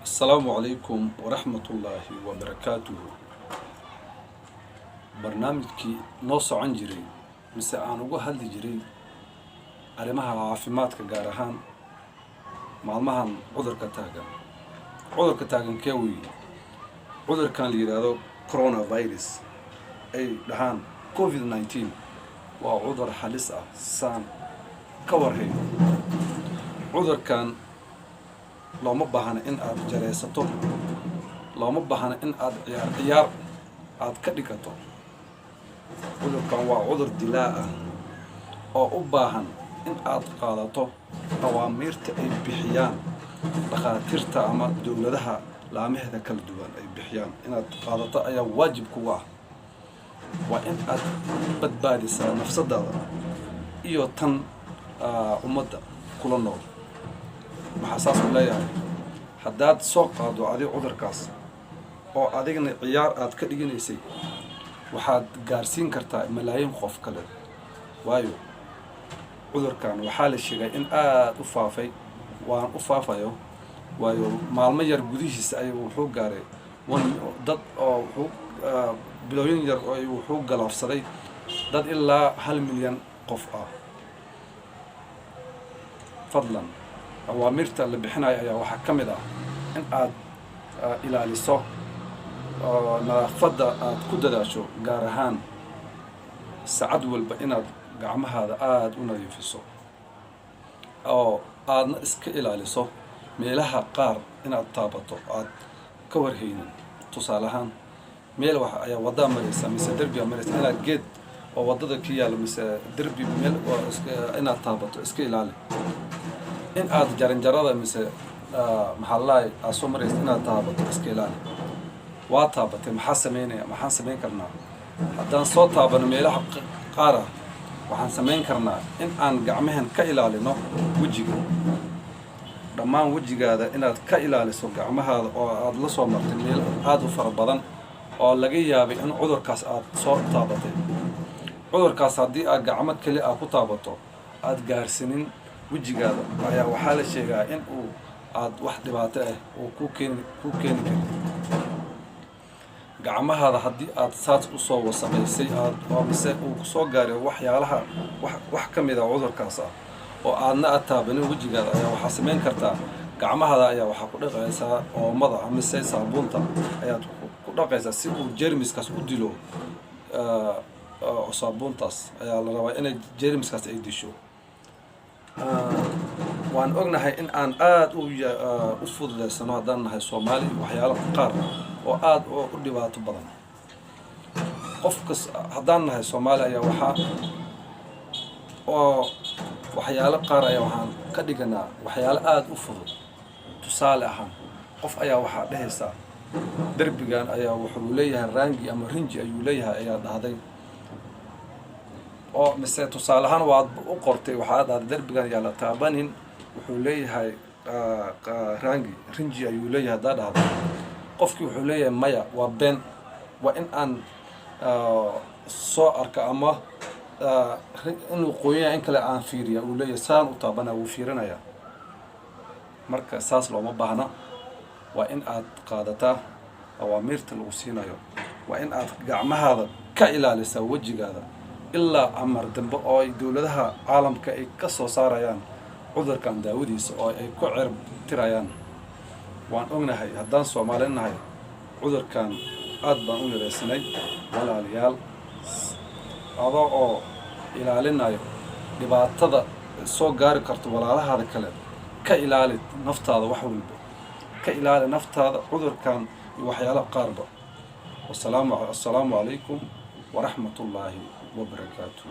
Asalaamu calaykum waraxmatullaahi wabarakaatuhu. Barnaamijkii noo socon jiray mise aan uga hadli jiray arrimaha caafimaadka, gaar ahaan maalmahan cudurka taagan. Cudurka taagan kee weeye? Cudurkan la yidhaahdo coronavirus, ay dhahaan COVID-19, waa cudur halis ah. Saan ka warhayo, cudurkan looma baahna in aad jareysato, looma baahna in aad ciyaar ciyaar aad ka dhigato. Cudurkan waa cudur dilaa ah oo u baahan in aad qaadato awaamiirta ay bixiyaan dhakhaatiirta ama dowladaha laamaheeda kala duwan ay bixiyaan. Inaad qaadato ayaa waajib kuga ah. Waa in aad badbaadisaa nafsadaada iyo tan ummadda kula nool. Maxaa saas u leeyahay? Haddaad soo qaado adig cudurkaas oo adigna ciyaar aad ka dhiganaysay, waxaad gaarsiin kartaa malaayiin qof kale. Waayo, cudurkan waxaa la sheegay in aada u faafay, waan u faafayo. Waayo, maalmo yar gudihiisa ayuu wuxuu gaaray dad oo wuxuu bilooyin yar wuxuu galaafsaday dad ilaa 1 milyan qof ah. Fadlan, awaamirta la bixinayo ayaa waxaa ka mid ah in aad ilaaliso oo nadaafadda aad ku dadaasho, gaar ahaan sacad walba inaad gacmahaada aada u nadiifiso oo aadna iska ilaaliso meelaha qaar inaad taabato aad ka warhaynin. Tusaale ahaan, meel wax ayaa waddaa maraysa mise derbiga maraysa, inaad geed oo waddada ka yaalo mise derbi meel oo iska inaad taabato iska ilaali. In aad jaranjarada mise, maxaa lalahay, aad soo maraysa inaad taabato iska ilaali. Waa taabatay, maxaa sameynaya? Maxaan samayn karnaa haddaan soo taabano meelaha qaar ah? Waxaan samayn karnaa in aan gacmahan ka ilaalino wejiga, dhammaan wejigaada inaad ka ilaaliso gacmahaada oo aad la soo martay meel aada u fara badan oo laga yaabay in cudurkaas aad soo taabatay. Cudurkaas haddii aad gacmo keli ah ku taabato, aad gaarsiinin wejigaada, ayaa waxaa la sheegaa in uu aad wax dhibaato ah uu ku keeni karin. Gacmahaada haddii aad saas usoo wasaqaysay aad oo mise uu kusoo gaaray waxyaalaha wax ka mid a cudurkaas ah oo aadna aad taabanin wejigaada, ayaa waxaa samayn kartaa gacmahaada ayaa waxaa ku dhaqaysaa oomada mise saabuunta ayaad ku dhaqaysaa si uu jermiskaas u dilo. Saabuuntaas ayaa la rabaa inay jermiskaas ay disho. Waan ognahay in aan aada u fududaysano haddaan nahay Soomaali waxyaalo qaar oo aada u dhibaato badan. Qofkas haddaan nahay Soomaali ayaa waxaa oo waxyaalo qaar ayaa waxaan ka dhiganaa waxyaalo aada u fudud. Tusaale ahaan, qof ayaa waxaa dhehaysaa, derbigan ayaa wuxuu leeyahay raangi ama rinji ayuu leeyahay ayaa dhahday, oo mise tusaale ahaan waad u qortay, waxaa dhahday, "Derbigan yaa la taabanin, wuxuu leeyahay raangi, rinji ayuu leeyahay." Haddaa dhahday, qofkii wuxuu leeyahay, "Maya, waa been, waa in aan soo arka ama inuu qoyan in kale aan fiiriya," uu leeyahay. Saan u taabanaya, wuu fiirinayaa. Marka saas looma baahna. Waa in aad qaadataa awaamiirta lagu siinayo. Waa in aad gacmahaada ka ilaalisaa wejigaada ilaa amar dambe oo ay dowladaha caalamka ay ka soo saarayaan cudurkan daawadiisa oo ay ku cirib tirayaan. Waan ognahay haddaan Soomaali nahay, cudurkan aad baan u yaraysanay. Walaalayaal, adoo oo ilaalinayo dhibaatada soo gaari karto walaalahaada kale, ka ilaali naftaada. Wax walba ka ilaali naftaada cudurkan iyo waxyaalaha qaarba. Wasalaamu assalaamu calaykum waraxmat ullaahi wabarakaatuh.